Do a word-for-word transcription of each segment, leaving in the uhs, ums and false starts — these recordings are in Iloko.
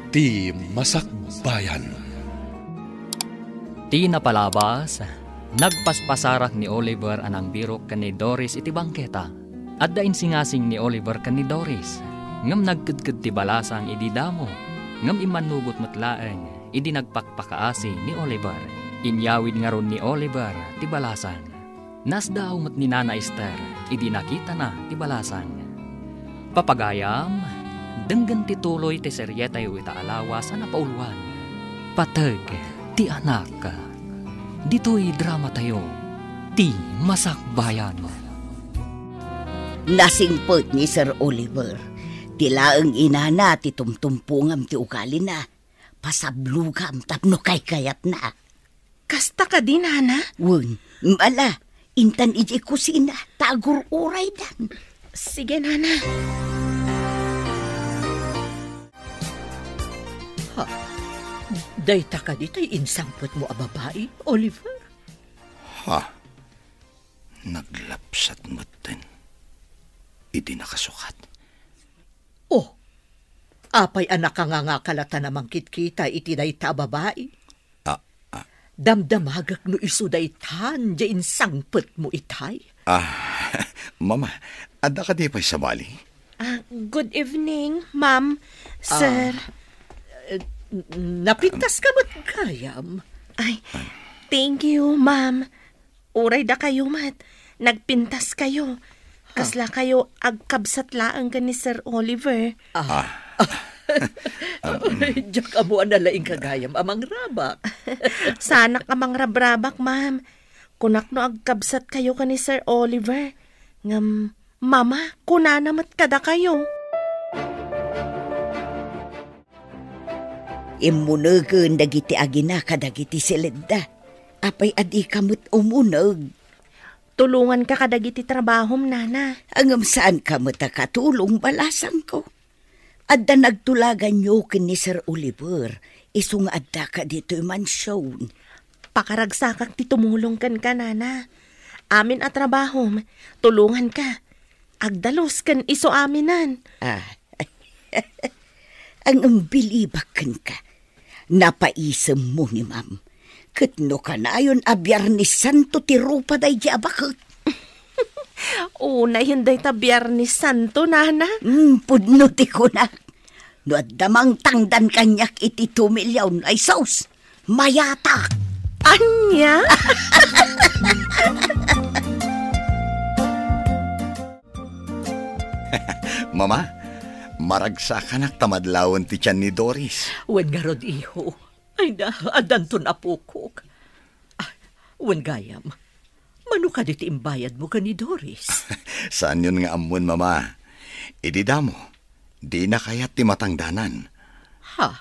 Ti Masakbayan. Ti napalabas, nagpaspasarak ni Oliver a nangbirok ken ni Doris iti bangketa. Adda insingasing ni Oliver ken ni Doris, ngem nagkedked ti balasang idi damo, ngem immannugot met laeng idi nagpakpakaasi ni Oliver. Inyawid ngarud ni Oliver ti balasang. Nasdaaw met ni Nana Ester idi nakitana ti balasang. Papagayam, denggen ti tuloy ti serietayo ita a lawas a napauluan, Pateg ti Anak. Ditoy dramatayo, Ti Masakbayan. Nasingpet ni Sir Oliver. Ti laeng inana ti tumtumpongam ti ugalina. Pasablogam tapno kaykayatna. Kasta kadi, Nana? Wen, ala, intan idiay kusina, ta agur-uraydan. Sige, Nana. Ha? Dayta kadi tay insangpetmo a babai, Oliver? Ha? Naglapsat metten idi nakasukat. Oh, apay a nakangangaka latta a mangkitkita iti dayta a babai? Ah, ah. Damdamagek no isu daytan diay insangpetmo itay. Ah, Mama, adda kadi pay sabali? Ah, good evening, Ma'am, Sir. Ah, eh, n-, napintas ka met gayam. Ay, thank you, Ma'am. Uray dakayo met, nagpintas kayo. Ha? Kasla kayo agkabsat laeng ken ni Sir Oliver. Ah. Ah. Diak ammo a nalaing ka gayam a mangrabak. Saanak a mangrabrabak, ma'am. Kunak no agkabsat kayo ken ni Sir Oliver. Ngem, Mama, kunana met kadakayo. Immunegen dagiti agina kadagiti siledda. Apay a dika met umuneg? Tulonganka kadagiti trabahom, Nana. Ngem saanka met a katulong, balasangko. Adda nagtulaganyo ken ni Sir Oliver, isu nga addaka ditoy mansion. Pakaragsakak ti tumulong kenka, Nana. Amin a trabahom, tulonganka. Agdalus ken isu aminen. Ah. Ngem bilibak kenka. Napaisemmo ni Ma'am. Ket no kanayon a Biernes Santo ti rupa daydi a baket. Unayen dayta Biernes Santo, Nana. Hmm, pudno ti kunak. No adda mangtangdan kaniak iti tumiliaw, ay sus, mayatak. Ania? Mama, maragsakanak ta madlawen ti tian ni Doris. Wen ngarud, iho. Ay na, addanton apokok. Ah, wen gayam, mano kadi ti imbayadmo ken ni Doris? Saanyon nga ammon, Mama. Idi damo, dina kayat ti matangdanan. Ha?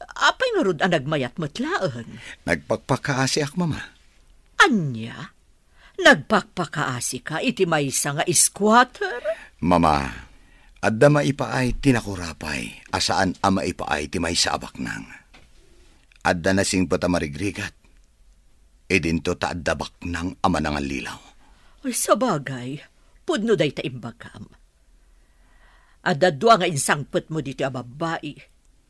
Apay ngarud a nagmayat met laeng? Nagpakpakaasiak, Mama. Ania? Nagpakpakaasika iti maysa nga squatter? Mama, adda maipaay ti nakurapay a saan a maipaay ti maysa a baknang. Adda nasingpet a marigrigat. Idinto ta adda baknang a manangallilaw. Ay, sabagay, pudno dayta imbagam. Adda dua nga insangpetmo ditoy a babbai,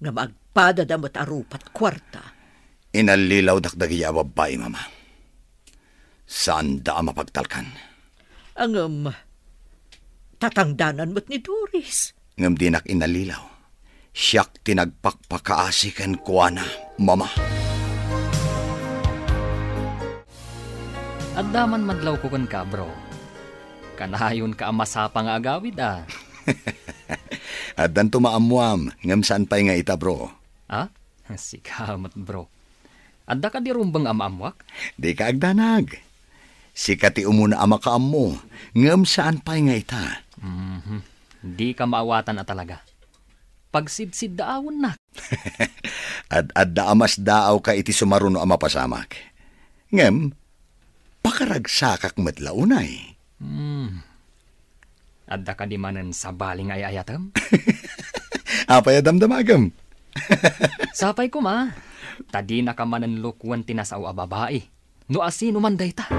ngem agpadada met a rupat kuarta. Inallilawdak dagiti a babbai, Mama. Saanda a mapagtalkan. Ngem, tatangdanan met ni Doris. Ngem dinak inallilaw. Siak ti nagpakpakaasi kenkuana, Mama. Adda man madlawko kenka, bro. Kanayonka a masapa nga agawid, a. Addanto maammoam, ngem saan pay nga ita, bro. A? Sika met, bro. Adda kadi rumbeng a maammoak? Dika agdanag. Sika ti umuna a makaammo, ngem saan pay nga ita. Mhm. Dika maawatan a talaga. Pagsidsiddaawennak. Ad-adda a masdaawka iti sumaruno a mapasamak. Ngem, pakaragsakak met la unay. Hmm. Adda kadi manen sabali nga ay-ayatem? Apay a damdamagem? Sapay koma, ta dinaka manen lukuen ti nasao a babai, no asino man dayta.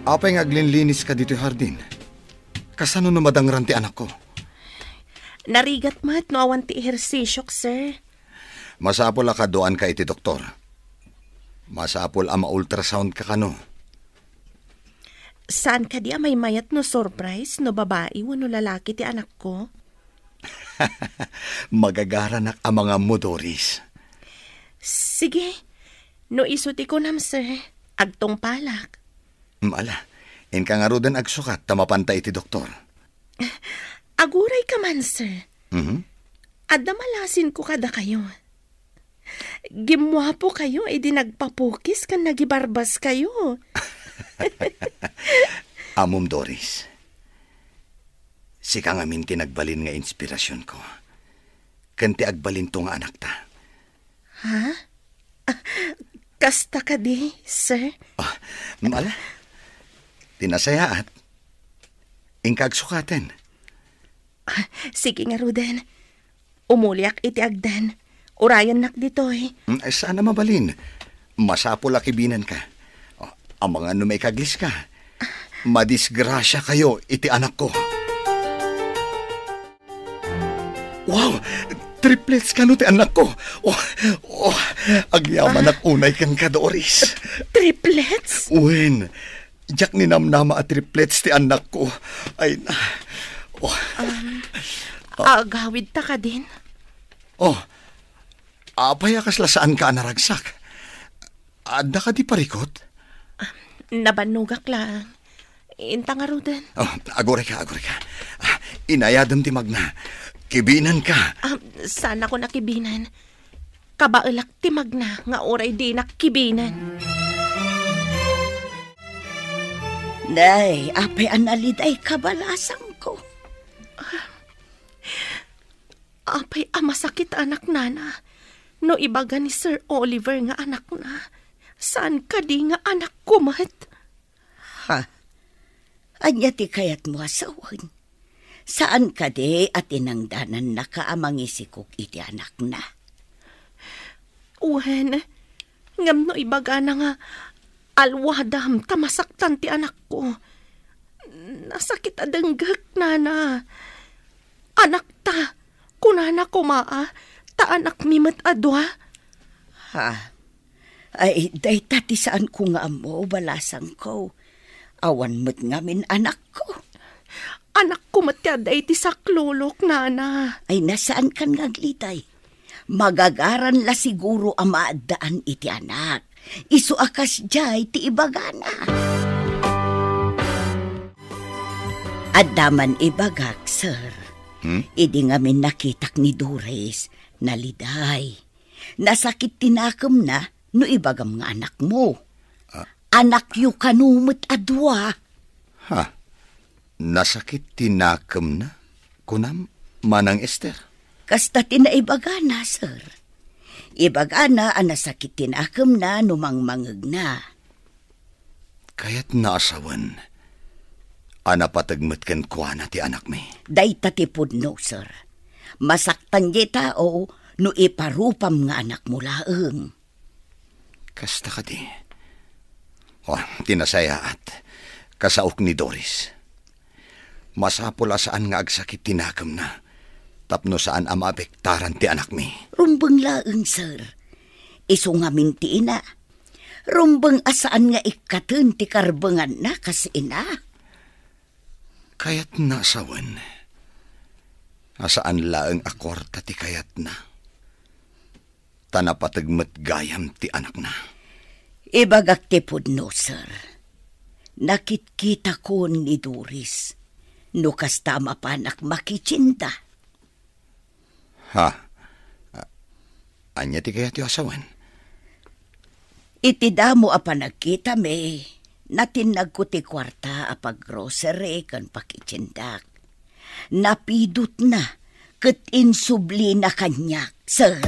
Apay nga aglinlinis ka ditoy hardin? Kasano no madangran ti anakko? Narigat met no awan ti ehersisiok, sir. Masapul a kaduaanka iti doktor. Masapul a ma-ultrasound ka kano. Saan kadi a maymayat no surprise no babai wenno lalaki ti anakko? Magagaranak a mangammo, Doris. Sige, no isu ti kunam, sir, agtungpalak. Mm, ala, inka ngaruden agsukat ta mapanta iti doktor. Aguray ka man, sir. Mhm. Adda malasinko kadakayo. Gimmuapo kayo idi nagpapukis ken nagibarbas kayo. Ammom, Doris. Sika ngamin ti nagbalin nga inspirasionko. Ken ti agbalinto nga anakta. Ha? Ah, kasta kadi, sir? Ah, ala. Ti nasayaat. Inka agsukaten. Ah, sige ngaruden. Umuliak iti agden. Urayennak ditoy. Mm, ay, saan a mabalin. Masapul a kibinanka. Oh, amangan no maikagliska. Madisgrasia kayo iti anakko. Wow! Triplets kano ti anakko. Oh, oh, agyamanak unay kenka, Doris. Triplets? Wen, diak ninamnama a triplets ti anakko. Ay na. Oh. Um, agawid ta kadin? Oh, apay a kasla saanka a naragsak? Adda kadi parikut? Nabannogak laeng. Inta ngaruden. Oh, agurayka, agurayka. Ah, inayadem ti magna. Kibinanka. Ah, saanakon a kibinan. Kabaelak ti magna nga uray dinak kibinan. Nay, apay a naliday kabalasangko. Apay a masakit anak, nana, no ibaga ni Sir Oliver nga anakna, saan kadi nga anakko met? Ha? Ania ti kayatmo a sawen? Saan kadi a tinangdanannaka a mangisikog iti anakna? Wen, ngem no ibagana nga alwadam ta masaktan ti anakko, nasakit a denggek, nana. Anakta, kunana koma a, ta anakmi met a dua. Ha? Ay, dayta ti saanko nga ammo, balasangko. Awan met ngamin anakko. Anakko met ti adda iti saklulok, nana. Ay, na saankan nga agliday. Magagaran la siguro a maaddaan iti anak. Isu a kasdiay ti ibagana. Adda man ibagak, sir. Hmm? Idi ngamin nakitak ni Doris, naliday. Nasakit ti nakemna no ibagam nga anakmo. Ah. Anakyo kano met a dua. Ha? Nasakit ti nakemna? Kunam, Manang Ester? Kasta ti naibagana, sir. Ibagana a nasakit ti nakemna no mangmangegna. Kayatna a sawen a napateg met kenkuana ti anakmi. Dayta ti pudno, sir. Masaktan ti tao no iparupam nga anakmo laeng. Kasta kadi. Oh, ti nasayaat, kasaok ni Doris. Masapul a saan nga agsakit ti nakemna tapno saan a maapektaran ti anakmi. Rumbeng laeng, sir. Isu ngamin ti ina. Rumbeng a saan nga ikkaten ti karbenganna kas ina. Kayatna a sawen a saan laeng a kuarta ti kayatna, ta napateg met gayam ti anakna. Ibagak ti pudno, sir. Nakitkitakon ni Doris. No kasta a mapanak makitienda. Ha? A-, ania ti kayatyo a sawen? Iti damo a panagkitami, natinnagko ti kuarta a paggrocery ken pakitiendak. Napidutna ket insublina kaniak, sir.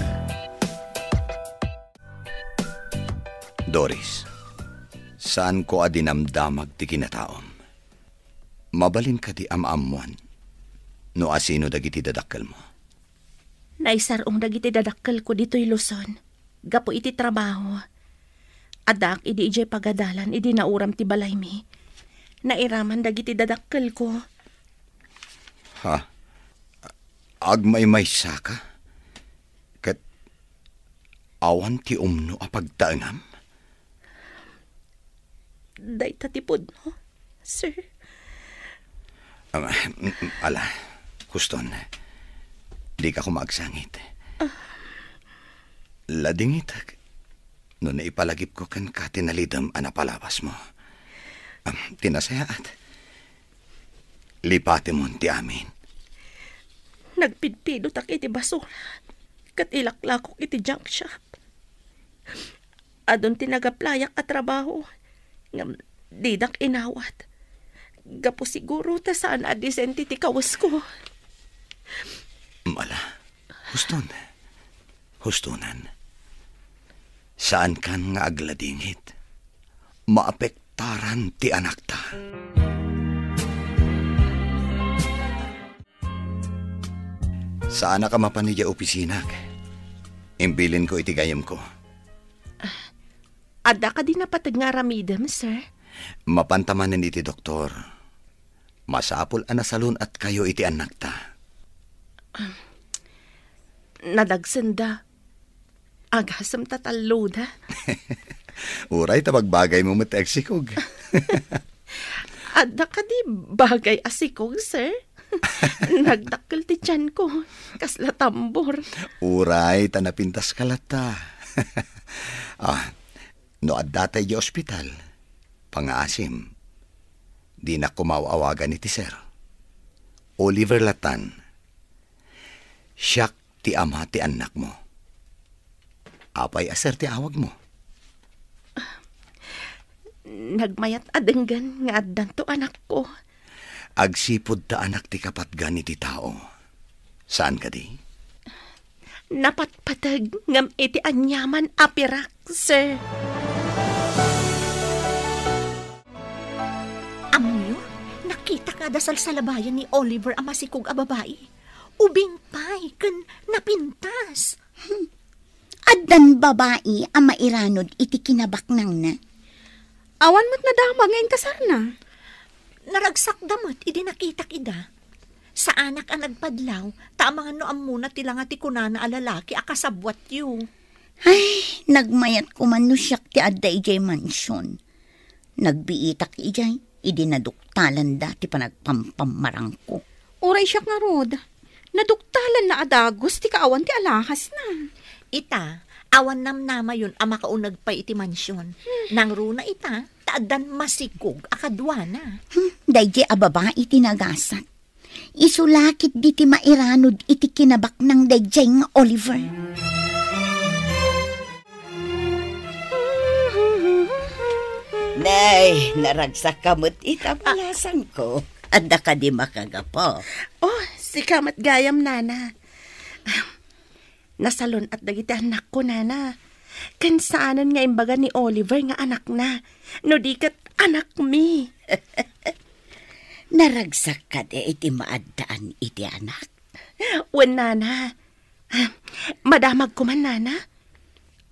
Doris, saanko a dinamdamag ti kinataom. Mabalin kadi a maammoan no asino dagiti dadakkelmo? Naisar-ong dagiti dadakkelko ditoy Luzon gapu iti trabaho. Addaak idi idiay pagadalan idi nauram ti balaymi. Nairaman dagiti dadakkelko. Ha? Agmaymaysaka? Ket awan ti umno a pagtaengam? Dayta ti pudno, sir. Ah, mm, mm, ala, Houston, dika koma agsangit. Ah. Ladingitek no naipalagipko kenka ti nalidem a napalabasmo. Ah, ti nasayaat, lipatemon ti amin. Nagpidpidotak iti basura ket ilaklakok iti junk shop. Adun ti nagaplayak a trabaho, ngem didak inawat. Gapu siguro ta saan a disente ti kawesko. Ala, Houston. Houston, saankan nga agladingit. Maapektaran ti anakta. Saanak a mapan idiay opisinak. Imbilinko iti gayyemko. Adda kadi napateg nga aramidem, sir? Mapanta manen iti doktor. Masapul a nasalun-atkayo iti annakta. Nadagsenda. Agasem ta talloda. Uray ta bagbagaymo met ti agsikog. Adda kadi bagay a sikog, sir? Nagdakkel ti tianko. Kasla tambor. Uray ta napintaska latta. Ah, no adda tay idiay ospital, pangaasim. Dinak koma aw-awagan iti sir. Oliver lattan. Siak ti ama ti annakmo. Apay a sir ti awagmo? Nagmayat a denggen nga addanto anakko. Agsipud ta anak ti kapatgan iti tao. Saan kadi? Napatpateg ngem iti aniaman a pirak, sir. Ammoyo, nakitak nga adda salsalabayan ni Oliver a masikog a babai. Ubing pay ken napintas. Hmm. Addan babai a mairanod iti kinabaknangna. Awan met nadama nga inkasarna. Naragsakda met idi nakitak ida. Saanak a nagpadlaw, ta amangan no ammona ti langa ti kunana a lalaki a kasabbuatyo. Ay, nagmayat koman no siak ti adda idiay mansion. Nagbiitak idiay, idi naduktalanda ti panagpampammarangko. Uray siak ngarud, naduktalanna a dagus ti kaawan ti alahasna. Ita, awan namnamayon a makauneg pay iti mansion. Hmm. Nangruna ita, ta addan masikog a kaduana. Hmm, daydiay a babai ti nagasat. Isu la ketdi ti mairanod iti kinabaknang daydiay nga Oliver. Nay, naragsakka met ita, balasangko. Adda kadi makagapu? Oh, sika met gayam, nana. Nasalun-at dagiti annakko, nana. Ken saanen nga imbaga ni Oliver nga anakna, no di ket anakmi. Naragsak kadi iti maaddaan iti anak? Wen, nana. Madamag koman, nana.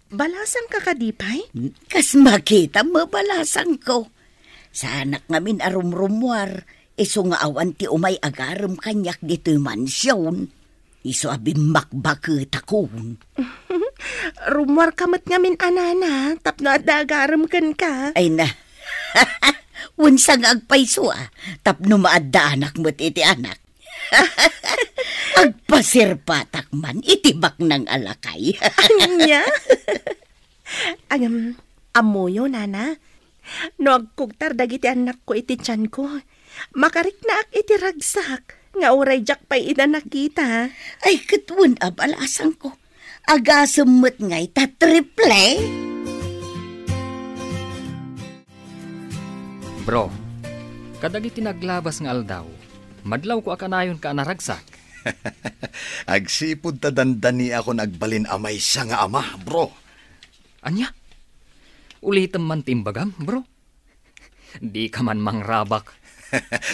Balasangka kadi pay? Kas makitam, mabalasangko. Saanak ngamin a rumrumuar, isu nga awan ti umay agarem kaniak ditoy mansion. Isu a bimmakbaketakon. Rummuarka met ngamin a nana, tapno adda agarem kenka. Ay na. Wen, sangag pay isu a, tapno maaddaanak met iti anak. Agpasirpatak man iti baknang a lakay. Ania? Agam, ammoyo, nana. No agkugtar dagiti annakko iti tianko, makariknaak iti ragsak nga uray diak pay ida nakita. Ay, ket wen a balasangko. Agasem met ngay ta triple. Bro, kadagiti naglabas nga aldaw, madlawko a kanayonka a naragsak. Agsipud ta dandaniakon agbalin a maysa nga ama, bro. Ania? Ulitem man ti imbagam, bro. Dika man mangrabak.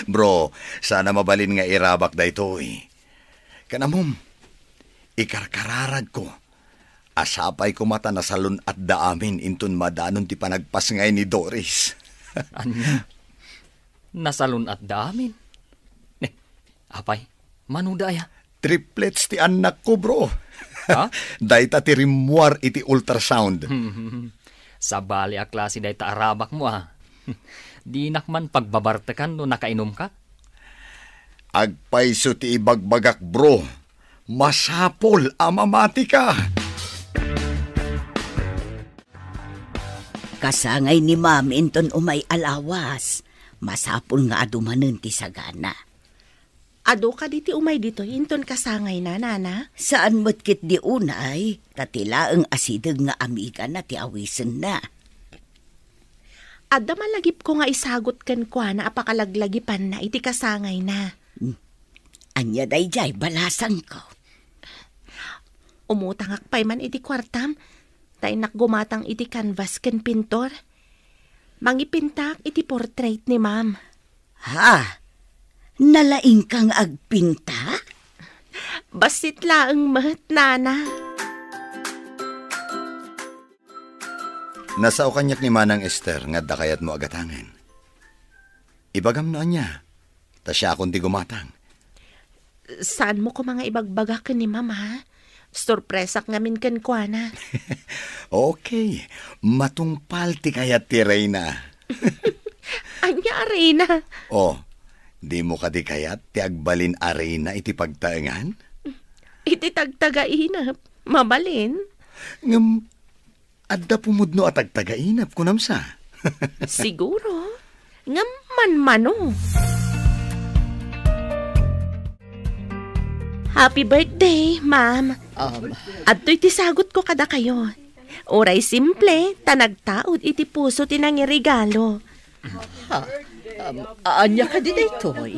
Bro, saan a mabalin nga irabak daytoy. Ken ammom, ikarkararagko a sapay koma ta nasalun-atda amin inton madanon ti panagpasngay ni Doris. Ania? Nasalun-atda amin? Ne, apay, manoda aya? Triplets ti annakko, bro. Ha? Dayta ti rimmuar iti ultrasound. Sabali a klase dayta a rabakmo, a. Dinak man pagbabartekan no nakainumka. Agpayso ti ibagbagak, bro. Masapul a mamatika. Kasangay ni Ma'am inton umay a lawas. Masapul nga adu manen ti sagana. Adu kadi ti umay ditoy inton kasangayna, Nana? Saan met ketdi unay, ta ti laeng asideg nga amigana ti awisenna. Adda malagipko nga isagut kenkuana a pakalaglagipanna iti kasangayna. Hmm. Ania daydiay balasangko? Umutangak pay man iti kuartam, ta innak gumatang iti canvas ken pintor. Mangipintak iti portrait ni Ma'am. Ha? Nalaingka nga agpinta? Bassit laeng met, Nana. Nasao kaniak ni Manang Ester nga adda kayatmo a gatangen. Ibagam no ania, ta siakon ti gumatang. Saanmo koma nga ibagbaga ken ni Ma'am, ha? Sorpresak ngamin kenkuana. Okay, matungpal ti kayat ti reyna. Ania a reyna? Oh, dimo kadi kayat ti agbalin a reyna iti pagtaengan? Iti tagtagainep, mabalin. Ngem, adda pumudno a tagtagainep, kunam sa? Siguro. Ngem manmano. Happy birthday, Ma'am. Um, Adtoy ti sagutko kadakayo. Uray simple, ta nagtaud iti puso ti nangiregalo. Ha? Um, ania kadi daytoy?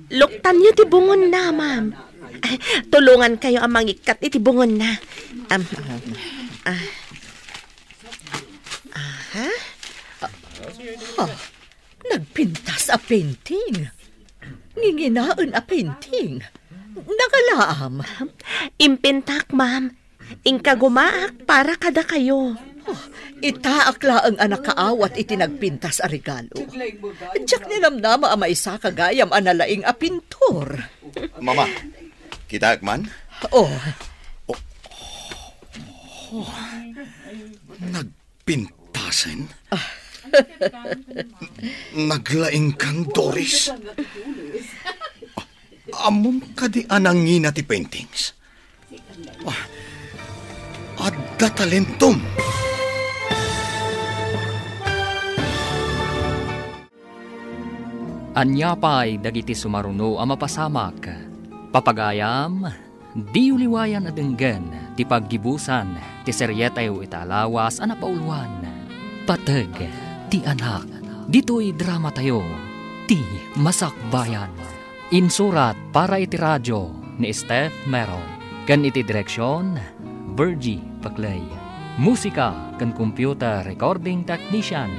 Luktanyo ti bungonna, Ma'am. Tulongankayo a mangikkat iti bungonna. Um, um, ah. Aha. Ha? Nagpintas a painting. Nginginaen a painting. Nagalaam. Impintak, Ma'am. Inka gumaak para kadakayo. Oh, itaak laeng a nakaawat iti nagpintas a regalo. Diak ninamnama a maisaka gayam a nalaing a pintor. Mama, kitaek man? Oh. Oh. Oh. Nagpintasen? Naglaingkan, Doris? Ammom kadi a nangina ti paintings? Ah, adda talentom. Ania pay dagiti sumaruno a mapasamak? Papagayam, diyo liwayan a denggen ti paggibusan ti serietayo ita a lawas a napauluan, Pateg ti Anak. Ditoy dramatayo, ti Masakbayan. Insurat para iti radio ni Steph Mero, ken iti direksion, Virgie Paclay. Musika ken computer recording technician,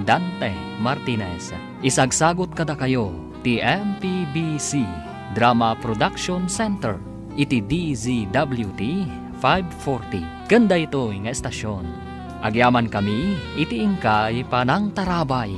Dante Martinez. Isagsagut kadakayo ti M P B C Drama Production Center iti D Z W T five forty ken daytoy nga estasion. Agyamankami iti inkay panangtarabay.